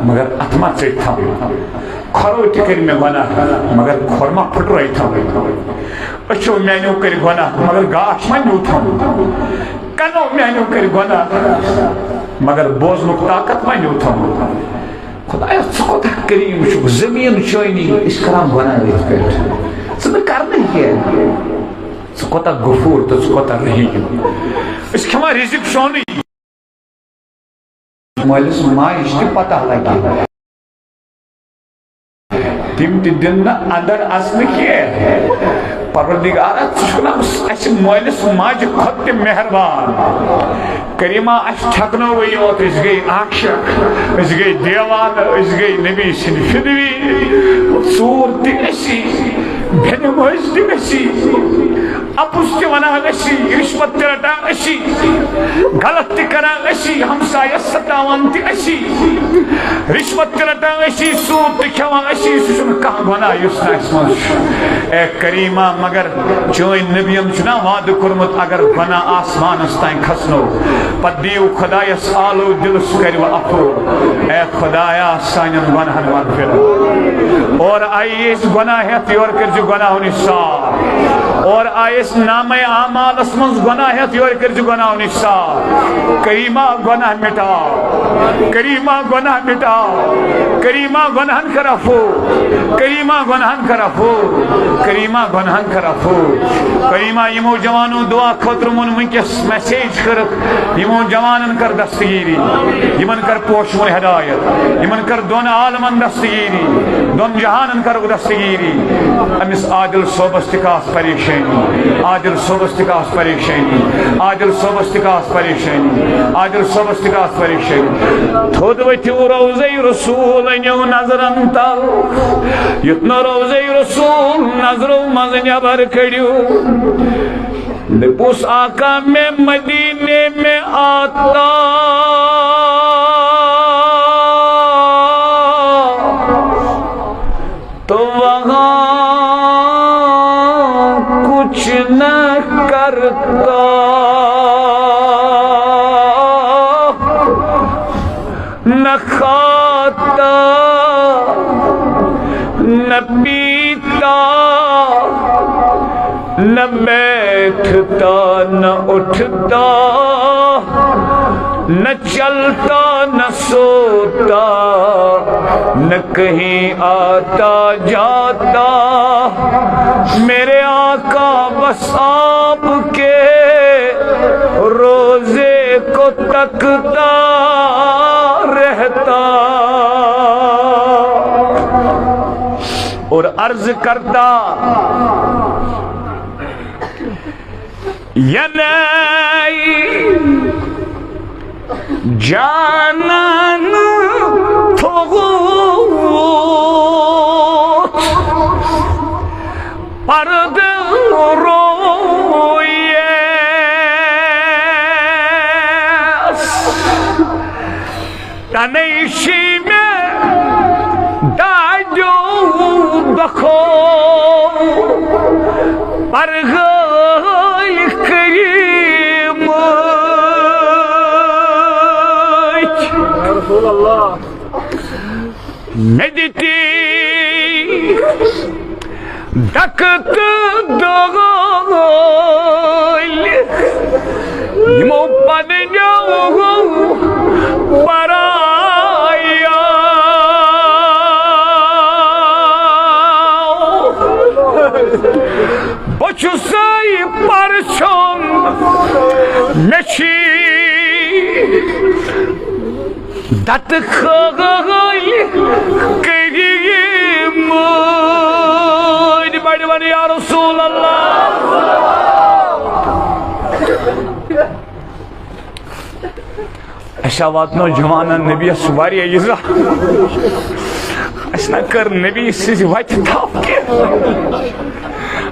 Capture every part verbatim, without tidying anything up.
مگر اتھ ما ژٔٹۍ تھم۔ کھۄرو تہِ کٔرۍ مےٚ گۄناہ، مگر کھۄر ما پھٕٹرٲے تھم۔ أچھو میانیو کٔرۍ گۄناہ، مگر گاش ما نیوٗ تھم۔ کنو میانیو کٔرۍ گۄناہ، مگر بوزنُک طاقت ما نیوٗ تھم۔ خدایا، ژٕ کوتاہ کریم چھُکھ، زمین چٲنی، أسۍ کران گۄناہ أتھۍ پٮ۪ٹھ۔ ژٕ نہٕ کرنٕے کینٛہہ۔ ژٕ کوتاہ غفور تہٕ ژٕ کوتاہ رحیم۔ أسۍ کھٮ۪وان رزق سونُے۔ مٲلِس ماجہِ تہِ پتہ لگہِ۔ تِم تہِ دِن نہٕ اندر اژنہٕ کینٛہہ۔ پروردگارا، ژٕ چھُکھ نہ اسہِ مٲلِس ماجہِ کھۄتہٕ تہِ مہربان۔ کریمہ، اسہِ ٹھکنووٕے یوت، أسۍ گٔے عاشق، أسۍ گٔے دیوانہٕ، أسۍ گٔے نبی سٕنٛدۍ فدوی۔ ژوٗر تہِ أسی، بے نمٲز تہِ أسی، اپُز تہِ ونان أسی، رشوت تہِ رٹان أسی، غلط تہِ کران أسی، ہمسایس ستاوان تہِ أسی، رشوت تہِ رٹان أسی، سود تہِ کھٮ۪وان أسی۔ سُہ چھُنہٕ کانٛہہ گۄناہ یُس نہٕ اَسہِ منٛز چھُ۔ اے کریمہ، مگر چٲنۍ نبیَن چھُنہ وعدٕ کوٚرمُت، اگر گۄناہ آسمانس تام کھسنو، پتہٕ دِیِو خۄدایس آلو دِل، سُہ کرِ وۄنۍ عفو۔ اے خۄدایا، سانٮ۪ن گۄناہن مغفرت۔ اورٕ آیے أسۍ گۄناہ ہٮ۪تھ، یورٕ کٔرۍ زِ گۄناہو نِش صاف۔ اورٕ آیے أسۍ نامے اعمالس منٛز گۄناہ ہٮ۪تھ، یورٕ کٔرۍ زِ گۄناہو نِش صاف۔ کریمہ گۄناہ مٹاو، کریمہ گۄناہ مٹاو، کریمہ گۄناہن کر عفو، کریمہ گۄناہن کر عفو، کریمہ گۄناہن کر عفو۔ کریمہ، یِمو جوانو دعا خٲطرٕ ووٚن، وٕنکیٚس میسیج کٔرٕکھ، یِمو جوانن کر دستگیری، یِمن کر پوشوٕنۍ ہدایت، یِمن کر دۄن عالمن دستگیری، دۄن جہانن کرُکھ دستگیری۔ أمِس عادل صٲبس تہِ کاس پریشٲنی، عادل صٲبس تہِ کاس پریشٲنی، عادل صٲبس تہِ کاس پریشٲنی، عادل صٲبس تہِ کاس پریشٲنی۔ تھوٚد ؤتھِو روضے رسول أنِو نظرن تل، یُتھ نہٕ روضے رسول نظرو منٛز نٮ۪بر کٔڑِو۔ دوٚپُس آقا، مےٚ مدینے میں آتا تو وہاں کچھ نہ کرتا، نہ کھاتا، نہ پیتا، نہ بیٹھتا، نہ اٹھتا، نہ چلتا، نہ سوتا، نہ کہیں آتا جاتا۔ میرے آقا، بس آپ کے روضے کو تکتا رہتا اور عرض کرتا، یا نئی جانان تھوت پرد رویس۔ تنَے چھی مےٚ دادیو دۄکھو پرغٲلۍ کریٖمٕتۍ۔ یا رسول اللہ۔ مےٚ دِتی ڈکہٕ تہٕ دٲلۍ یِمو پننیو پرایو۔ بہٕ چھُسے پرچھُن، مےٚ چھی دتہٕ خٲلۍ کٔرۍ یِم مٲنۍ۔ بڑِ ونہٕ یا رسول اللہ۔ اَسہِ ہا واتنٲو جوانن نبیَس واریاہ ایٖزا۔ اَسہِ نہ کٔر نبی سٕنٛزِ وَتہِ تھپھ کینٛہہ۔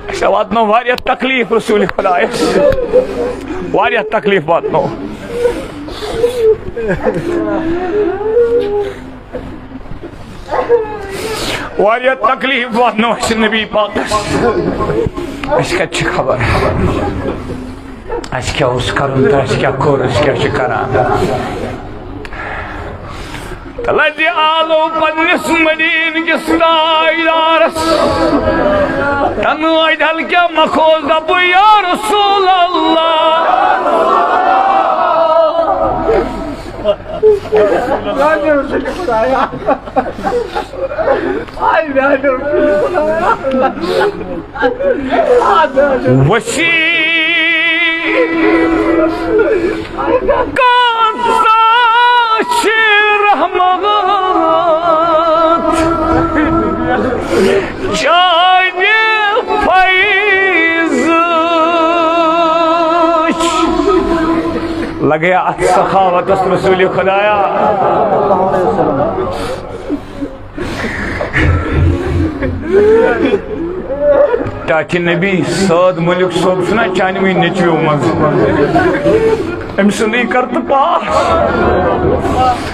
اَسہِ ہا واتنٲو واریاہ تکلیٖف رسول خۄدایَس۔ واریاہ تکلیٖف واتنٲو۔ واریاہ تکلیٖف واتنٲو اَسہِ نبی پاکس۔ اَسہِ کَتہِ چھِ خبر؟ اَسہِ کیٛاہ اوس کَرُن تہٕ اَسہِ کیٛاہ کوٚر، أسۍ کیٛاہ چھِ کَران؟ تہٕ لَجہِ آلو پننِس مدیٖنہٕ کِس تاجدارس۔ تنہٲے ڈل کیٛاہ مخوز دپُن، یا رسول اللہ۔ وسیع کانٛژا چھِ رحمت چانہِ فیضٕچ۔ لگے اتھ سخاوتس رسول خدایا۔ ٹاٹھہِ نبی سعد ملک صٲب چھُنا چانہِ وٕنۍ نیٚچویو منٛز؟ أمۍ سُنٛدٕے کر تہٕ پاس۔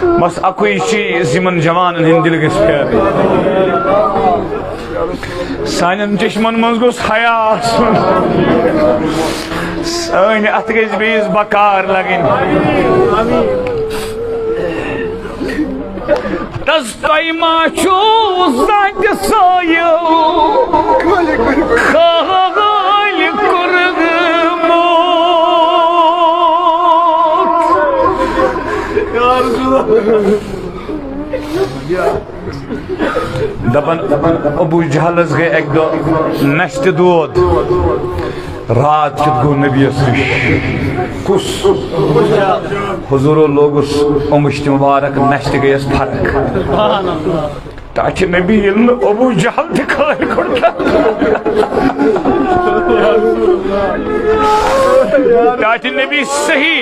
بس اکُے چیٖز، یِمن جوانن ہٕنٛدۍ دِل گژھِ پھیرٕنۍ۔ سانٮ۪ن چشمن منٛز گوٚژھ حیا آسُن۔ سٲنۍ اتھٕ گژھِ بیٚیِس بکار لگٕنۍ۔ تس تۄہہِ ما چھُو زانٛہہ تہِ سٲیِل خٲلۍ کوٚرمُت؟ دپان، ابو جہلس گٔے اکہِ دۄہ نشتہِ دود۔ راتھ کیُتھ گوٚو نبیَس نِش؟ کُس؟ حضوٗرو لوگُس اوٚنٛگٕج تہِ مُبارک، نَشہِ تہِ گٔیَس فرق۔ ٹاٹھہِ نبی ییٚلہِ نہٕ ابو جہل تہِ کھٲلۍ کوٚر۔ ٹاٹھہِ نبی صحیح،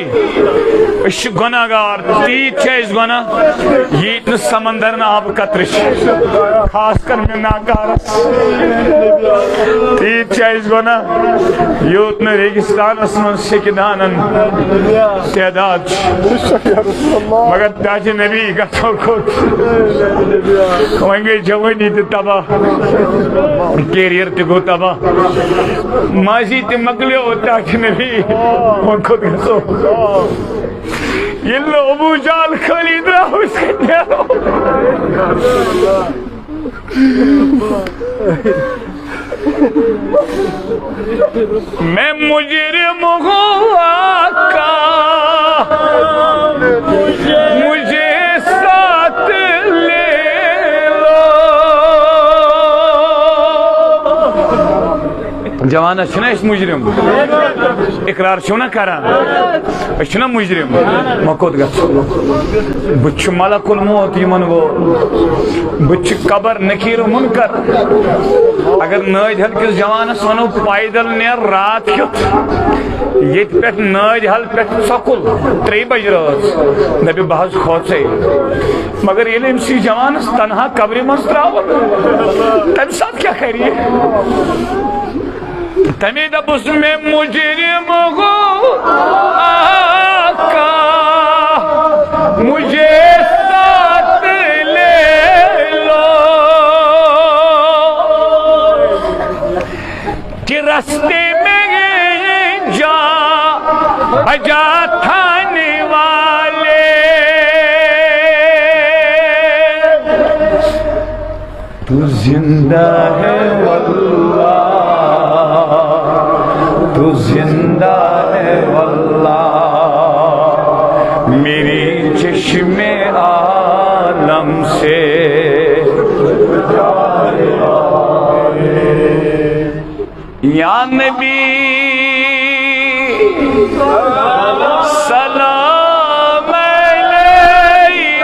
أسۍ چھِ گۄناہ گار، تیٖتۍ چھِ اَسہِ گۄناہ، ییٖتۍ نہٕ سمندر نہٕ آبہٕ قطرٕ چھِ، خاص کر مےٚ ناکارس۔ تیٖتۍ چھِ اَسہِ گۄناہ، یوٗت نہٕ ریگستانس منٛز سیٚکہِ دانن تعداد چھُ۔ مگر ٹاٹھہِ نبی گژھو کوٚت؟ وۄنۍ گٔے جوٲنی تہِ تباہ، کیریئر تہِ گوٚو تباہ، ماضی تہِ مۄکلیو ٹاٹھہِ نبی، وۄنۍ کوٚت گژھو؟ ییٚلہِ نہٕ ابو جہل خٲلی درٛاو، أسۍ کتہِ نیرو؟ میں مجرم ہوں آقا، مجھے ساتھ لے لو۔ جوانس چھِنہ أسۍ مجرم؟ اقرار چھِو نہ کران؟ أسۍ چھِنہ مجرم؟ وۄنۍ کوٚت گژھو؟ بہٕ تہِ چھُس ملک الموت یِمن وول۔ بہٕ تہِ چھُس قبر نکیر و منکر۔ اگر نٲدۍ ہل کِس جوانس ونو، پیدل نیر راتھ کیُتھ، ییٚتہِ پٮ۪ٹھ نٲدۍ ہل پٮ۪ٹھ ژۄکُل ترٛیٚیہِ بجہِ رٲژ، دپہِ، بہٕ حظ کھوژے۔ مگر ییٚلہِ أمۍ سٕے جوانس تنہا قبرِ منٛز ترٛاوَن، تمہِ ساتہٕ کیٛاہ کرِ یہِ؟ تمے دوٚپُس، میں مجرم ہوں آقا، مجھے ساتھ لے لو، کہ رستے میں جا بجا تھانے والے۔ تو زندہ ہے واللہ، تو زندہ ہے واللہ، میرے چشم عالم سے۔ یا نبی، سلام علیک،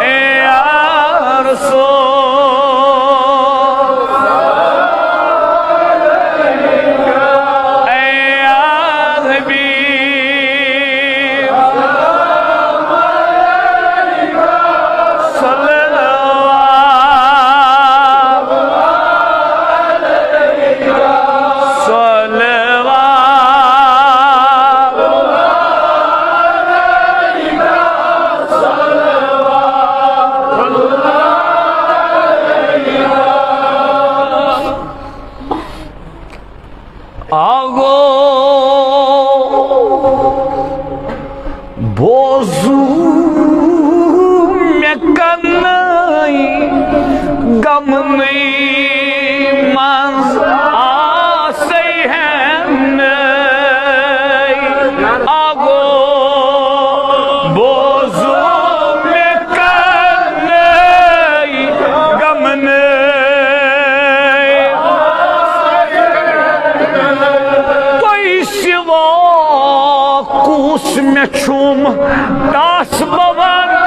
اے یا رسول، اے یا حبیب، صلوات۔ صلوات۔ یمنٕے منٛز آسے ہٮ۪نَے، آگو بوزُم مےٚ کرنَے غمنَے۔ تۄہہِ سوا کُس مےٚ چھُم، تس بہٕ ونہٕ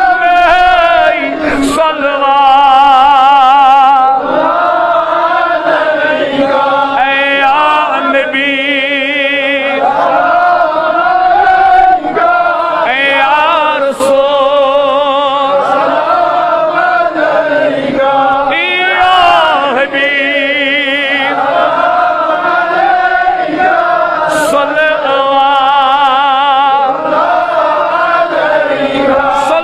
صلوات۔ اے یا نبی، اے یا رسول، اے یا حبیب، صلوات، صلوات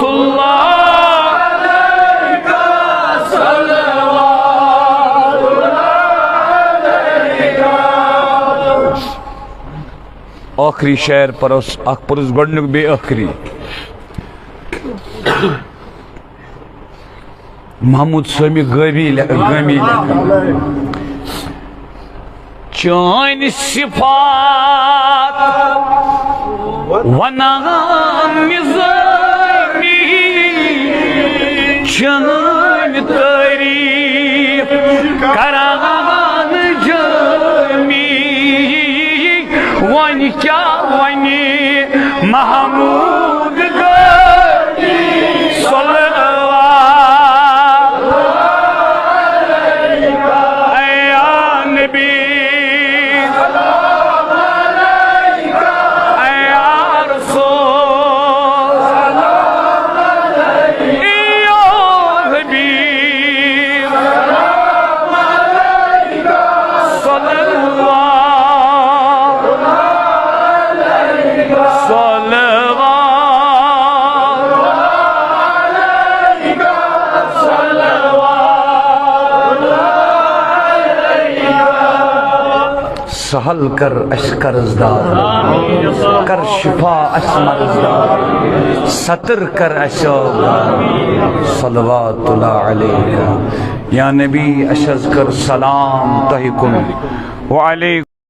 اللہ۔ آخری شعر پرس، اکھ پرس گۄڈنیُک، بیٚیہِ ٲخری۔ محمود سٲمی گٲمی لے-، گٲمی لیکھان۔ چٲنۍ صفات ونان نظٲمی، چٲنۍ تعریف کران جٲمی۔ وۄنۍ کیٛاہ وَنہِ محمود گٲمی؟ صلوات، اے یا نبی، اے یا رسول، اے یا حبیب۔ صلوات، صلوات۔ سہل کر اسہِ قرض دار، کر شفا اسہِ مرض دار، ستر کر اسہِ عٲب دار۔ صلوات اللہ علیک یا نبی، اسہِ حظ کر سلام تۄہہِ کُن۔ وعلیکم۔